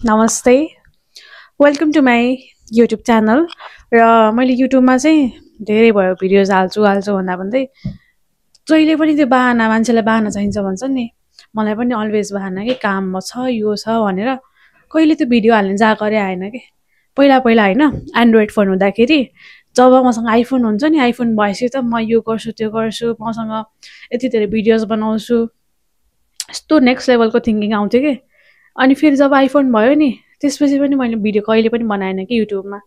नमस्ते welcome to my YouTube channel र मैले युट्युबमा चाहिँ धेरै भयो भिडियोज हाल्छु भन्दा भन्दै जहिले पनि त्यो बाहना मान्छेलाई बाहना चाहिन्छ भन्छ नि मलाई पनि अलवेज बाहना कि काम छ यो छ भनेर कहिले त्यो भिडियो हाल्ने जागरै आएन कि पहिला पहिला होइन एन्ड्रोइड फोन हुँदाखेरि जब मसँग आइफोन हुन्छ नि आइफोन भएपछि त म यो गर्छु त्यो गर्छु मसँग यति धेरै भिडियोज बनाउँछु यस्तो नेक्स्ट लेभलको थिङ्किङ आउँथ्यो कि अनि फेरि जब आइफोन भयो नि त्यसपछि पनि मैले भिडियो कहिले पनि बनाएन कि युट्युबमा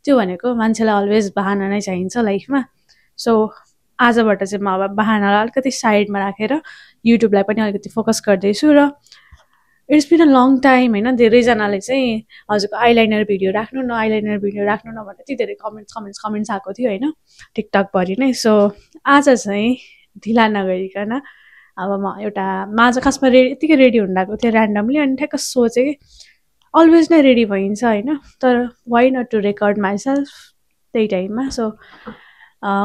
त्यो भनेको मान्छेलाई अलवेज बाहना नै चाहिन्छ लाइफमा सो आजबाट चाहिँ म अब बाहनालाई अलिकति साइडमा राखेर युट्युबलाई पनि अलिकति फोकस गर्दैछु र it's been a long time होइन धेरैजनाले चाहिँ हजुरको आइलाइनर भिडियो राख्नु न आइलाइनर भिडियो राख्नु न भनेर यति धेरै कमेन्ट्स आएको थियो होइन टिकटकभरि नै सो आज चाहिँ ढिला नगरिकन अब म एउटा आज खासमा यत्तिकै रेडी हुन लागेको थिएँ ऱ्यान्डमली अनि ठ्याक्क सोचेँ कि अलवेज नै रेडी भइन्छ होइन तर why not to record myself त्यही टाइममा सो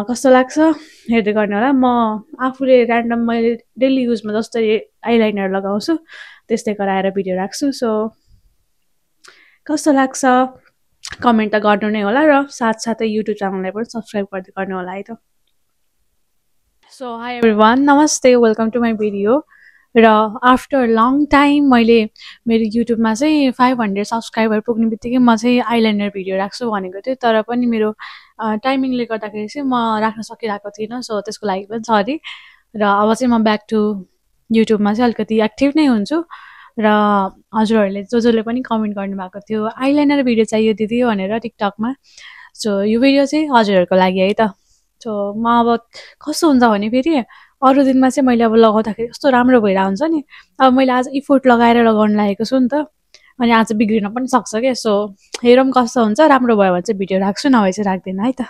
कस्तो लाग्छ हेर्दै गर्ने होला म आफूले ऱ्यान्डम मैले डेली युजमा जस्तै आइलाइनर लगाउँछु त्यस्तै गराएर भिडियो राख्छु सो कस्तो लाग्छ कमेन्ट त गर्नु नै होला र साथसाथै युट्युब च्यानललाई पनि सब्सक्राइब गर्दै गर्नु होला है त सो हाई एभ्रिवान नमस्ते वेलकम टु माई भिडियो र आफ्टर लङ टाइम मैले मेरो युट्युबमा चाहिँ 500 सब्सक्राइबर पुग्ने बित्तिकै म चाहिँ आइलाइनर भिडियो राख्छु भनेको थिएँ तर पनि मेरो टाइमिङले गर्दाखेरि चाहिँ म राख्न सकिरहेको थिइनँ सो त्यसको लागि पनि सरी र अब चाहिँ म ब्याक टु युट्युबमा चाहिँ अलिकति एक्टिभ नै हुन्छु र हजुरहरूले जसले पनि कमेन्ट गर्नुभएको थियो आइलाइनर भिडियो चाहियो दिदी भनेर टिकटकमा सो यो भिडियो चाहिँ हजुरहरूको लागि है त सो म अब कस्तो हुन्छ भने फेरि अरू दिनमा चाहिँ मैले अब लगाउँदाखेरि कस्तो राम्रो भइरहेको हुन्छ नि अब मैले आज इफोर्ट लगाएर लगाउन लागेको छु नि त अनि आज बिग्रिन पनि सक्छ क्या सो हेरौँ कस्तो हुन्छ राम्रो भयो भने चाहिँ भिडियो राख्छु नभए चाहिँ राख्दिनँ है त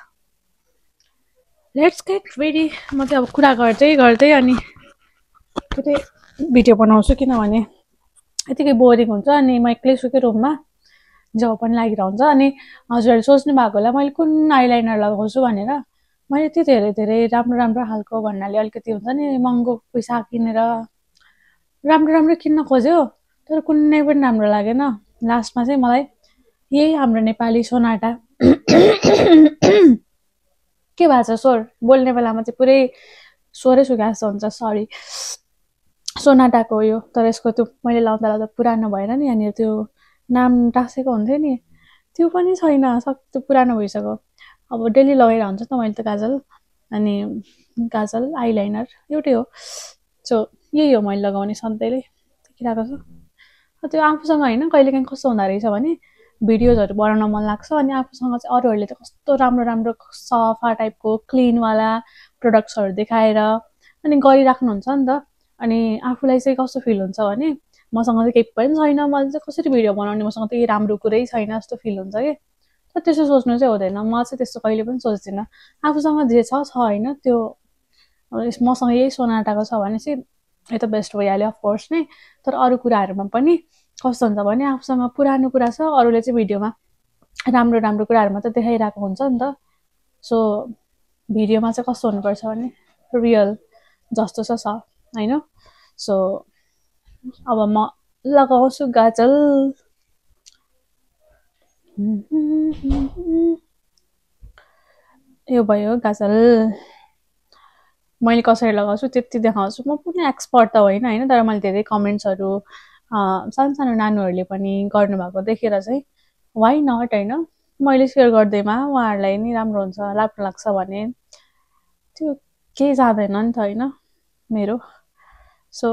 लेट्स गेट रेडी म चाहिँ अब कुरा गर्दै गर्दै अनि फेरि भिडियो बनाउँछु किनभने यतिकै बोरिङ हुन्छ अनि म एक्लै छु कि रुममा जाउ पनि लागिरहन्छ अनि हजुरहरूले सोच्नु भएको होला मैले कुन आइलाइनर लगाउँछु भनेर मैले यति धेरै धेरै राम्रो राम्रो खालको भन्नाले अलिकति हुन्छ नि महँगो पैसा किनेर राम्रो राम्रो किन्न खोज्यो तर कुनै पनि राम्रो लागेन लास्टमा चाहिँ मलाई यही हाम्रो नेपाली सोनाटा के भएको छ स्वर बोल्ने बेलामा चाहिँ पुरै स्वरै सुकाएको जस्तो हुन्छ सरी सोनाटाको यो तर यसको त्यो मैले लाउँदा लाउँदा पुरानो भएर नि यहाँनिर त्यो नाम टाँसेको हुन्थ्यो नि त्यो पनि छैन त्यो पुरानो भइसक्यो अब डेली लगाएर हुन्छ त मैले त काजल अनि काजल आइलाइनर एउटै हो सो यही हो मैले लगाउने सधैँले देखिरहेको छ त्यो आफूसँग होइन कहिलेकाहीँ कस्तो हुँदो रहेछ भने भिडियोजहरू बनाउन मन लाग्छ अनि आफूसँग चाहिँ अरूहरूले त कस्तो राम्रो राम्रो सफा टाइपको क्लिनवाला प्रडक्ट्सहरू देखाएर अनि गरिराख्नुहुन्छ नि त अनि आफूलाई चाहिँ कस्तो फिल हुन्छ भने मसँग चाहिँ केही पनि छैन मैले चाहिँ कसरी भिडियो बनाउने मसँग त्यही राम्रो कुरै छैन जस्तो फिल हुन्छ कि तर त्यसो सोच्नु चाहिँ हुँदैन म चाहिँ त्यस्तो कहिले पनि सोच्दिनँ आफूसँग जे छ होइन त्यो मसँग यही सोनाटाको छ भने चाहिँ यो त बेस्ट भइहाल्यो अफकोर्स नै तर अरू कुराहरूमा पनि कस्तो हुन्छ भने आफूसँग पुरानो कुरा छ अरूले चाहिँ भिडियोमा राम्रो राम्रो कुराहरूमा त देखाइरहेको हुन्छ नि त सो भिडियोमा चाहिँ कस्तो हुनुपर्छ भने रियल जस्तो छ होइन सो अब म लगाउँछु गाजल यो भयो गाजल मैले कसरी लगाउँछु त्यति देखाउँछु म पनि एक्सपर्ट त होइन तर मैले धेरै कमेन्ट्सहरू सानो सानो नानीहरूले पनि गर्नुभएको देखेर चाहिँ वाइ नट होइन मैले सेयर गर्दैमा उहाँहरूलाई नि राम्रो हुन्छ राम्रो लाग्छ भने त्यो केही जाँदैन नि त होइन मेरो सो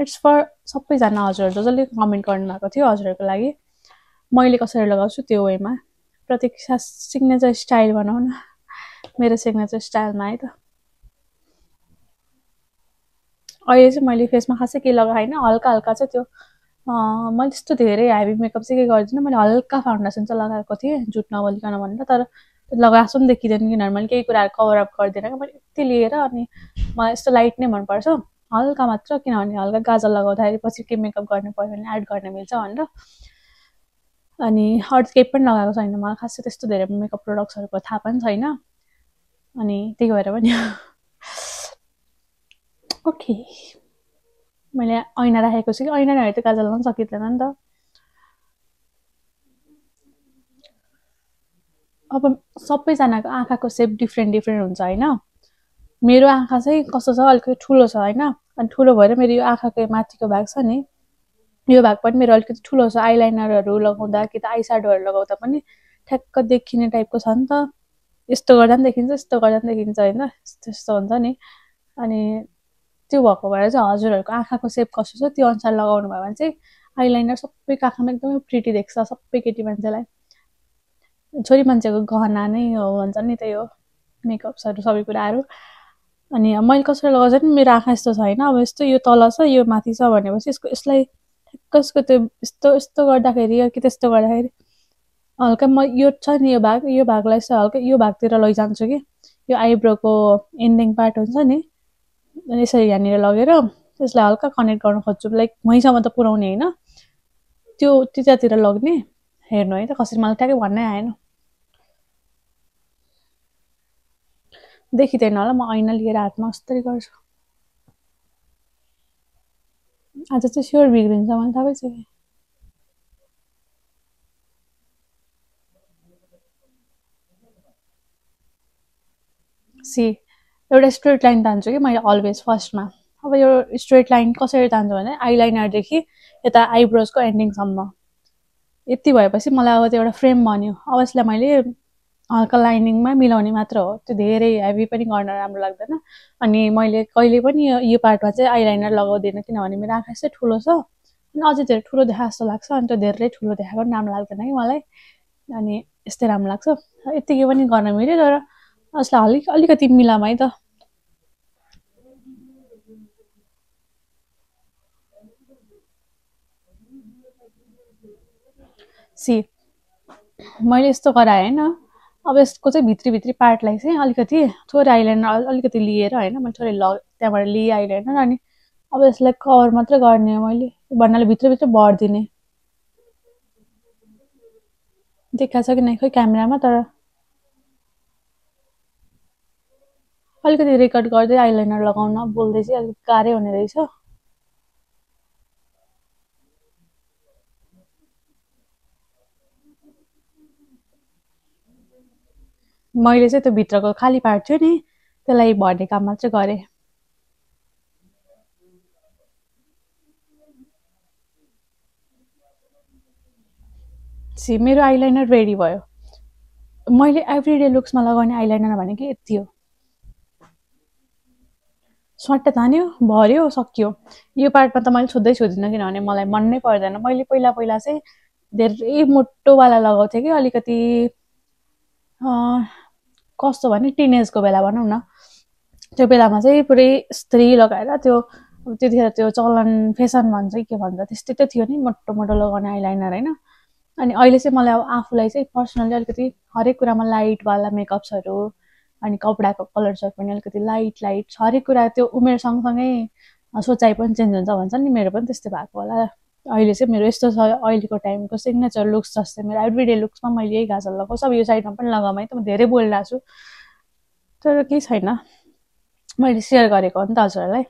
इट्स फर सबैजना हजुरहरू जसले कमेन्ट गर्नुभएको थियो हजुरहरूको लागि मैले कसरी लगाउँछु त्यो वेमा प्रतीक्षा सिग्नेचर स्टाइल बनाऊ न मेरो सिग्नेचर स्टाइलमा है त अहिले चाहिँ मैले फेसमा खासै केही लगाएन हल्का हल्का चाहिँ त्यो मैले त्यस्तो धेरै हेभी मेकअप चाहिँ केही गर्दिनँ मैले हल्का फाउन्डेसन चाहिँ लगाएको थिएँ जुट नबलिकन भनेर तर लगाएको पनि देखिँदैन किनभने मैले केही कुराहरू कभरअप गर्दिनँ क्या मैले यति लिएर अनि मलाई यस्तो लाइट नै मनपर्छ हल्का मात्र किनभने हल्का गाजल लगाउँदाखेरि पछि के मेकअप गर्नु पऱ्यो भने एड गर्न मिल्छ भनेर अनि अरू केही पनि लगाएको छैन मलाई खासै त्यस्तो धेरै मेकअप प्रडक्ट्सहरूको थाहा पनि छैन अनि त्यही भएर पनि ओके मैले ऐना राखेको छु कि ऐना नभए त काजल लगाउन सकिँदैन नि त अब सबैजनाको आँखाको सेप डिफ्रेन्ट डिफ्रेन्ट हुन्छ होइन। मेरो आँखा चाहिँ कस्तो छ, अलिकति ठुलो छ होइन। अनि ठुलो भएर मेरो यो आँखाको माथिको भाग छ नि, यो भाग पनि मेरो अलिकति ठुलो छ। आइलाइनरहरू लगाउँदा कि त आई स्याडोहरू लगाउँदा पनि ठ्याक्क देखिने टाइपको छ नि त। यस्तो गर्दा पनि देखिन्छ, यस्तो गर्दा पनि देखिन्छ होइन, यस्तो यस्तो हुन्छ नि। अनि त्यो भएको भएर चाहिँ हजुरहरूको आँखाको सेप कस्तो छ त्यो अनुसार लगाउनु भयो भने चाहिँ आइलाइनर सबैको आँखामा एकदमै प्रिटी देख्छ, सबै केटी मान्छेलाई। छोरी मान्छेको गहना नै हो भन्छ नि, त्यही हो मेकअप्सहरू सबै कुराहरू। अनि मैले कसरी लगाउँछ नि, मेरो आँखा यस्तो छ होइन, अब यस्तो यो तल छ यो माथि छ भनेपछि यसलाई ठ्याक्क त्यो यस्तो यस्तो गर्दाखेरि कि त्यस्तो गर्दाखेरि हल्का म यो छ नि यो भागलाई चाहिँ हल्का यो भागतिर लैजान्छु कि, यो आइब्रोको एन्डिङ पार्ट हुन्छ नि, अनि यसरी यहाँनिर लगेर त्यसलाई हल्का कनेक्ट गर्न खोज्छु, लाइक वहीँसम्म त पुऱ्याउने होइन, त्यो त्यतातिर लग्ने। हेर्नु है त कसरी, मलाई ट्याक्कै भन्नै आएन, देखिँदैन होला। म ऐना लिएर हातमा कस्तरी गर्छु। आज चाहिँ स्योर बिग्रिन्छ, मलाई थाहा छ कि। सी एउटा स्ट्रेट लाइन तान्छु कि मैले अलवेज फर्स्टमा। अब यो स्ट्रेट लाइन कसरी तान्छु भने आइलाइनरदेखि यता आइब्रोजको एन्डिङसम्म यति भएपछि मलाई अब त्यो एउटा फ्रेम बन्यो। अब यसलाई मैले हल्का लाइनिङमा मिलाउने मात्र हो, त्यो धेरै हेभी पनि गर्न राम्रो लाग्दैन। अनि मैले कहिले पनि यो पार्टमा चाहिँ आइलाइनर लगाउँदिनँ, किनभने मेरो आँखा यस्तै ठुलो छ अनि अझै धेरै ठुलो देखा जस्तो लाग्छ। अनि त्यो धेरै ठुलो देखाएको पनि राम्रो लाग्दैन कि मलाई, अनि यस्तै राम्रो लाग्छ। यत्तिकै पनि गर्न मिल्यो, तर यसलाई अलिकति मिलाम है त। सी मैले यस्तो गराएँ होइन। अब यसको चाहिँ भित्री भित्री पार्टलाई चाहिँ अलिकति थोरै आइलाइनर अलिकति लिएर होइन, मैले थोरै त्यहाँबाट लिएँ आइलाइनर। अनि अब यसलाई कभर मात्रै गर्ने हो मैले, भन्नाले भित्रभित्र भरिदिने। देखाएको छ कि नै खोइ क्यामेरामा, तर अलिकति रेकर्ड गर्दै आइलाइनर लगाउन बोल्दै चाहिँ अलिक गाह्रै हुने रहेछ। मैले चाहिँ त्यो भित्रको खाली पार्ट थियो नि त्यसलाई भर्ने काम मात्रै गरेँ। सी मेरो आइलाइनर रेडी भयो। मैले एभ्रिडे लुक्समा लगाउने आइलाइनर भनेको यति हो। स्वाट्ट तान्यो, भर्यो, सकियो। यो पार्टमा त मैले छुँदै छुँदिनँ, किनभने मलाई मन नै पर्दैन। मैले पहिला पहिला चाहिँ धेरै मोटोवाला लगाउँथेँ कि, अलिकति कस्तो भने टिनेजको बेला भनौँ न, त्यो बेलामा चाहिँ पुरै स्त्री लगाएर त्यो त्यतिखेर त्यो चलन फेसन भन्छ कि के भन्छ त्यस्तै त थियो नि, मोटो मोटो लगाउने आइलाइनर होइन। अनि अहिले चाहिँ मलाई अब आफूलाई चाहिँ पर्सनली अलिकति हरेक कुरामा लाइटवाला मेकअप्सहरू अनि कपडाको कलर्सहरू पनि अलिकति लाइट हरेक कुरा त्यो उमेर सँगसँगै सोचाइ पनि चेन्ज हुन्छ भन्छ नि, मेरो पनि त्यस्तै भएको होला। अहिले चाहिँ मेरो यस्तो छ, अहिलेको टाइमको सिग्नेचर लुक्स जस्तै मेरो एभ्रिडे लुक्समा मैले यही गाजल लगाउँछु। अब यो साइडमा पनि लगाऊँ है त, म धेरै बोलिरहेको छु तर केही छैन, मैले सेयर गरेको हो नि त हजुरहरूलाई।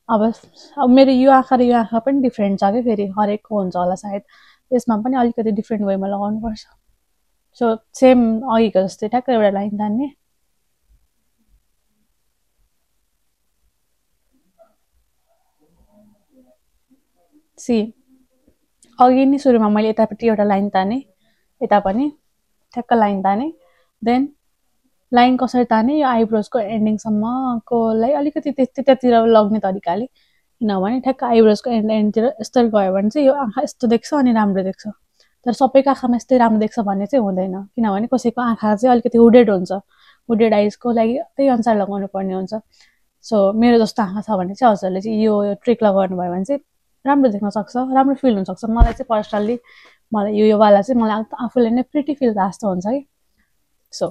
अब मेरो यो आँखा र यो आँखा पनि डिफ्रेन्ट छ कि, फेरि हरेकको हुन्छ होला सायद, त्यसमा पनि अलिकति डिफ्रेन्ट वेमा लगाउनुपर्छ। सो सेम अघिको जस्तै ठ्याक्क एउटा लाइन तान्ने। सी अघि नै सुरुमा मैले यतापट्टि एउटा लाइन ताने, यता पनि ठ्याक्क लाइन ताने, देन लाइन कसरी ताने, यो आइब्रोजको एन्डिङसम्मकोलाई अलिकति त्यतातिर लग्ने तरिकाले, किनभने ठ्याक्क आइब्रोजको एन्डतिर यस्तरी गयो भने चाहिँ यो आँखा यस्तो देख्छ अनि राम्रो देख्छ। तर सबैको आँखामा यस्तै राम्रो देख्छ भन्ने चाहिँ हुँदैन, किनभने कसैको आँखा चाहिँ अलिकति हुडेड हुन्छ, हुडेड आइजको लागि त्यही अनुसार लगाउनु पर्ने हुन्छ। सो मेरो जस्तो आँखा छ भने चाहिँ हजुरले चाहिँ यो ट्रिक लगाउनु भयो भने चाहिँ राम्रो देख्न सक्छ, राम्रो फिल हुनसक्छ। मलाई चाहिँ पर्सनल्ली मलाई यो वाला चाहिँ मलाई आफूले नै प्रिटी फिल जस्तो हुन्छ कि। सो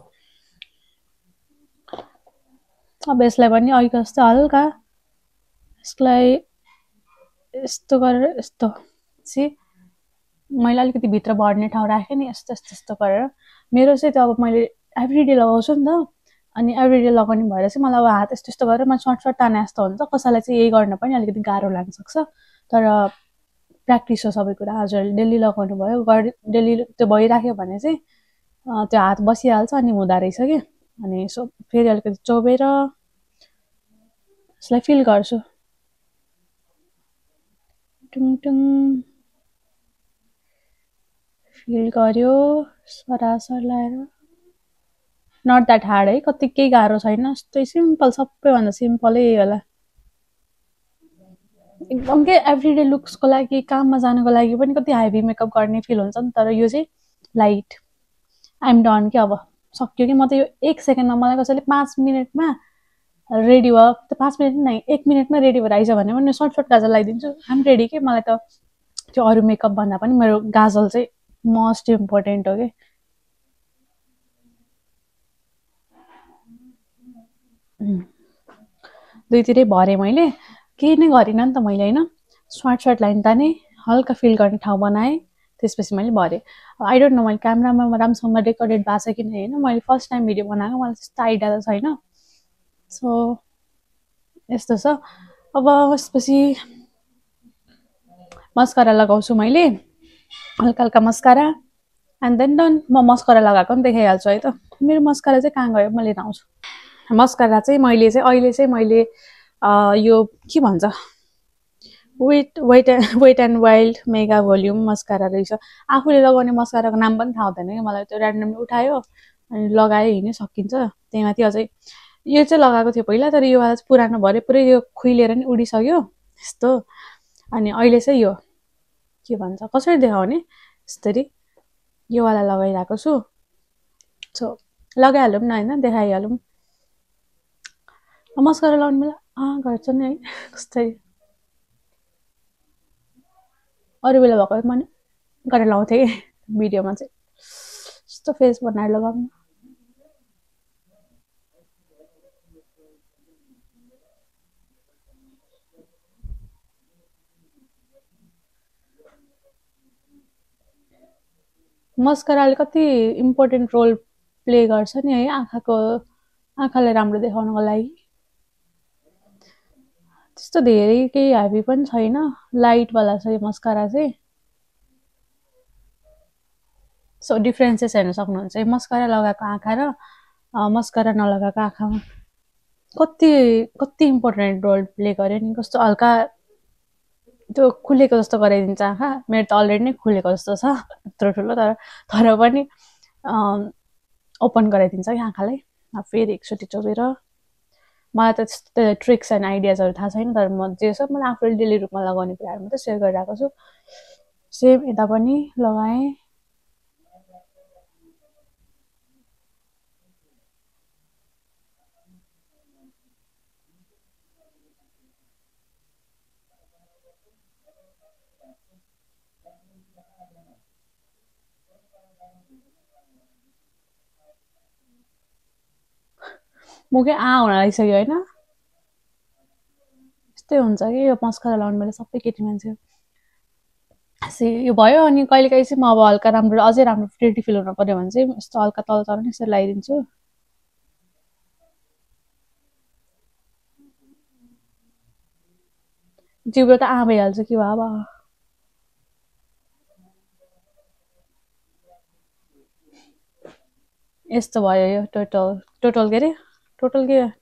अब यसलाई पनि अघिको जस्तो हल्का यसलाई यस्तो गरेर यस्तो सी मैले अलिकति भित्र भर्ने ठाउँ राखेँ नि, यस्तो यस्तो यस्तो गरेर। मेरो चाहिँ त्यो अब मैले एभ्रिडे लगाउँछु नि त, अनि एभ्रिडे लगाउने भएर चाहिँ मलाई अब हात यस्तो यस्तो गरेर मैले सर्ट सर्ट ताने जस्तो हुन्छ। कसैलाई चाहिँ यही गर्न पनि अलिकति गाह्रो लाग्न सक्छ, तर प्र्याक्टिस हो सबै कुरा। हजुरले डेली लगाउनु भयो, डेली त्यो भइराख्यो भने चाहिँ त्यो हात बसिहाल्छ अनि हुँदो रहेछ कि अनि यसो फेरि अलिकति चोबेर यसलाई फिल गर्छु टुङ फिल गर्यो सरासर लाएर नट द्याट हार्ड है कति केही गाह्रो छैन यस्तै सिम्पल सबैभन्दा सिम्पलै होला एकदम के एभ्रिडे लुक्सको लागि काममा जानुको लागि पनि कति हेभी मेकअप गर्ने फिल हुन्छ नि तर यो चाहिँ लाइट आइएम डन कि अब सक्यो कि म त यो 1 सेकेन्डमा मलाई कसैले 5 मिनटमा रेडी भयो त 5 मिनट नै 1 मिनटमा रेडी भएर आइज भने पनि सर्ट काजल लगाइदिन्छु आइम रेडी के मलाई त त्यो अरू मेकअप भन्दा पनि मेरो गाजल चाहिँ मोस्ट इम्पोर्टेन्ट हो कि दुईतिरै भरेँ मैले केही नै गरिनँ नि त मैले होइन सर्ट लाइन ताने हल्का फिल गर्ने ठाउँ बनाएँ त्यसपछि मैले भरेँ आई डोन्ट नो मैले क्यामेरामा राम्रोसँग रेकर्डेड भएको छ कि होइन मैले फर्स्ट टाइम भिडियो बनाएको मलाई त्यस्तो आइडिया त छैन सो यस्तो छ अब यसपछि मस्कारा लगाउँछु मैले हल्का हल्का मस्कारा एन्ड देन डन म मस्कारा लगाएको पनि देखाइहाल्छु है त मेरो मस्कारा चाहिँ कहाँ गयो म लिएर आउँछु मस्कारा चाहिँ मैले चाहिँ अहिले चाहिँ मैले यो के भन्छ wet and wild mega volume mascara रहेछ आफूले लगाउने मस्काराको नाम पनि थाहा हुँदैन कि मलाई त्यो ऱ्यान्डमली उठायो अनि लगायो हिँड्यो सकिन्छ त्यही माथि अझै यो चाहिँ लगाएको थियो पहिला तर यो वाला चाहिँ पुरानो भरे पुरै यो खुइलेर नि उडिसक्यो यस्तो अनि अहिले चाहिँ यो के भन्छ कसरी देखाउने यस्तरी यो वाला लगाइरहेको छु सो लगाइहालौँ न होइन देखाइहालौँ मस्कारा लगाउने बेला गर्छ नि है कस्तै अरू बेला भएको मैले गरेर लगाउँथेँ भिडियोमा चाहिँ यस्तो फेस बनाएर लगाउनु मस्काराले कति इम्पोर्टेन्ट रोल प्ले गर्छ नि है आँखालाई राम्रो देखाउनको लागि त्यस्तो धेरै केही हेभी पनि छैन लाइटवाला छ यो मस्कारा चाहिँ सो डिफ्रेन्सेस हेर्न सक्नुहुन्छ है मस्कारा लगाएको आँखा र मस्कारा नलगाएको आँखामा कति इम्पोर्टेन्ट रोल प्ले गर्यो नि कस्तो हल्का त्यो खुलेको जस्तो गराइदिन्छ आँखा मेरो त अलरेडी नै खुलेको जस्तो छ यत्रो ठुलो तर पनि ओपन गराइदिन्छ कि आँखालाई फेरि एकचोटि चोबेर मलाई त त्यस्तो ट्रिक्स एन्ड आइडियाजहरू थाहा छैन तर म जे छ मैले आफूले डेली रूपमा लगाउने कुराहरू मात्रै सेयर गरिरहेको छु सेम यता पनि लगाएँ मुखै हुन लागिसक्यो होइन यस्तै हुन्छ कि यो मस्कारा लगाउनु बेला सबै केटी मान्छे यो भयो अनि कहिलेकाहीँ चाहिँ म अब हल्का राम्रो अझै राम्रो प्रिटी फिल हुनु पर्यो भने चाहिँ यस्तो हल्का तल नि यसरी लगाइदिन्छु जिब्रो त भइहाल्छ कि बाबा यस्तो भयो यो टोटल के अरे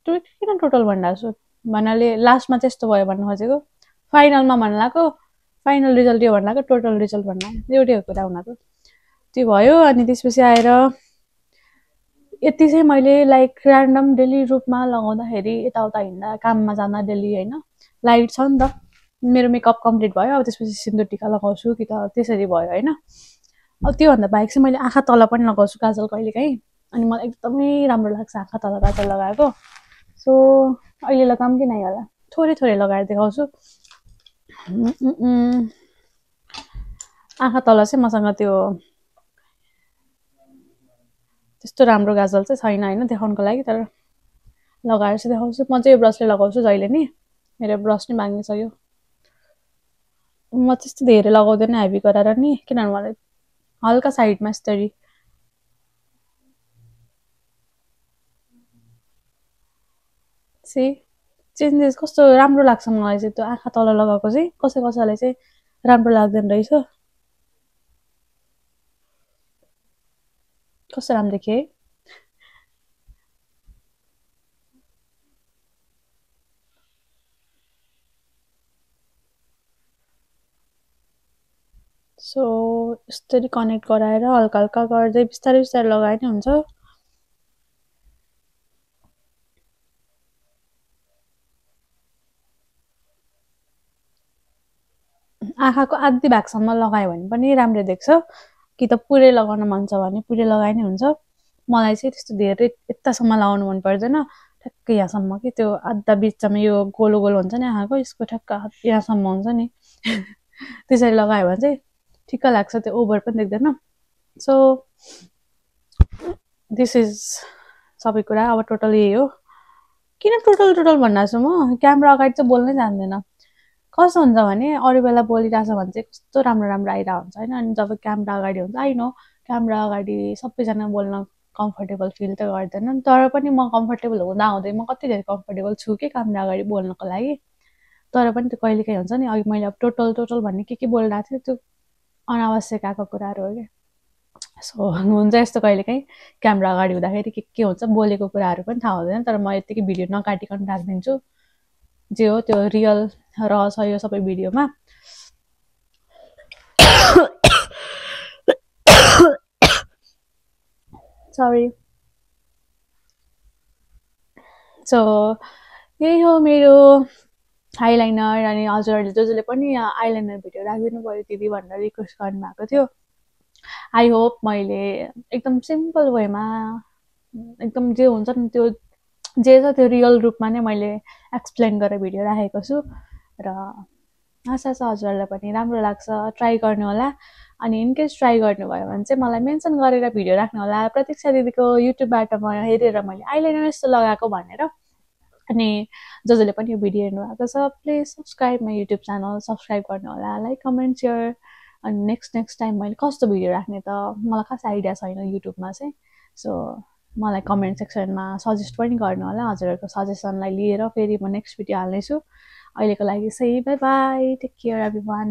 किन टोटल भनिरहेको छु भन्नाले लास्टमा चाहिँ यस्तो भयो भन्नु खोजेको फाइनलमा भन्नु फाइनल रिजल्ट यो भन्नु टोटल रिजल्ट भन्नु एउटै हो कुरा हुन त त्यो भयो अनि त्यसपछि आएर यति चाहिँ मैले लाइक ऱ्यान्डम डेली रूपमा लगाउँदाखेरि यताउता हिँड्दा काममा जाँदा डेली होइन लाइट छ नि त मेरो मेकअप कम्प्लिट भयो अब त्यसपछि सिन्दुर टिका लगाउँछु कि त त्यसरी भयो होइन अब त्योभन्दा बाहेक चाहिँ मैले आँखा तल पनि लगाउँछु काजल कहिलेकाहीँ अनि मलाई एकदमै राम्रो लाग्छ आँखा तल काजल लगाएको सो अहिले लगाऊँ कि नै होला थोरै लगाएर देखाउँछु आँखा तल चाहिँ मसँग त्यो त्यस्तो राम्रो गाजल चाहिँ छैन होइन देखाउनको लागि तर लगाएर चाहिँ देखाउँछु म चाहिँ यो ब्रसले लगाउँछु जहिले नि मेरो ब्रस नै मागिसक्यो म त्यस्तो धेरै लगाउँदैन हेभी गरेर नि किनभने मलाई हल्का साइडमा यस्तरी चेन्जेस कस्तो राम्रो लाग्छ मलाई चाहिँ त्यो आँखा तल लगाएको चाहिँ कसैलाई चाहिँ राम्रो लाग्दैन रहेछ कस्तो राम्रो देखेँ है। सो यसरी कनेक्ट गराएर हल्का हल्का गर्दै बिस्तारै बिस्तारै लगाए नि हुन्छ। आँखाको आधी भागसम्म लगायो भने पनि राम्रो देख्छ, कि त पुरै लगाउन मन छ भने पुरै लगाए नि हुन्छ। मलाई चाहिँ त्यस्तो धेरै यतासम्म लगाउनु मन पर्दैन, ठ्याक्कै यहाँसम्म कि त्यो आधा बिचमा यो गोलो गोलो हुन्छ नि आँखाको, यसको ठ्याक्क यहाँसम्म हुन्छ नि त्यसरी लगायो भने चाहिँ ठिक्क लाग्छ, त्यो ओभर पनि देख्दैन। सो दिस इज सबै कुरा। अब टोटल यही हो। किन टोटल टोटल भन्नुहोस् म क्यामेरा अगाडि चाहिँ बोल्नै जान्दैन। कस्तो हुन्छ भने अरू बेला बोलिरहेछ भने चाहिँ कस्तो राम्रो राम्रो आइरहेको हुन्छ होइन, अनि जब क्यामेरा अगाडि हुन्छ आई नो क्यामेरा अगाडि सबैजना बोल्न कम्फर्टेबल फिल त गर्दैनन्, तर पनि म कम्फर्टेबल हुँदा हुँदै म कति धेरै कम्फर्टेबल छु कि क्यामेरा अगाडि बोल्नको लागि। तर पनि त्यो कहिलेकाहीँ हुन्छ नि, अघि मैले अब टोटल टोटल भन्ने के बोलिरहेको थिएँ, त्यो अनावश्यक आएको कुराहरू हो कि। सो हुन्छ यस्तो कहिलेकाहीँ क्यामेरा अगाडि हुँदाखेरि के हुन्छ बोलेको कुराहरू पनि थाहा हुँदैन, तर म यत्तिकै भिडियो नकाटिकन राखिदिन्छु, जे हो त्यो रियल रहछ यो सबै भिडियोमा। सरी। सो यही हो मेरो आइलाइनर। अनि हजुरहरूले जसले पनि आइलाइनर भिडियो राखिदिनु पऱ्यो दिदी भनेर रिक्वेस्ट गर्नुभएको थियो। आई होप मैले एकदम सिम्पल वेमा एकदम जे हुन्छ नि त्यो जे छ त्यो रियल रूपमा नै मैले एक्सप्लेन गरेर भिडियो राखेको छु, र आशा छ हजुरहरूलाई पनि राम्रो लाग्छ। ट्राई गर्नु होला। अनि इनकेस ट्राई गर्नुभयो भने चाहिँ मलाई मेन्सन गरेर भिडियो राख्नु होला, प्रतीक्षा दिदीको युट्युबबाट म हेरेर मैले आइलाइनर यस्तो लगाएको भनेर। अनि जसले पनि यो भिडियो हेर्नुभएको छ please subscribe my YouTube channel, subscribe गर्नु होला, लाइक कमेन्ट सेयर। अनि नेक्स्ट टाइम मैले कस्तो भिडियो राख्ने त मलाई खास आइडिया छैन युट्युबमा चाहिँ। सो मलाई कमेन्ट सेक्सनमा सजेस्ट पनि गर्नु होला। हजुरहरूको सजेसनलाई लिएर फेरि म नेक्स्ट भिडियो हाल्नेछु। अहिलेको लागि चाहिँ bye bye, take care everyone.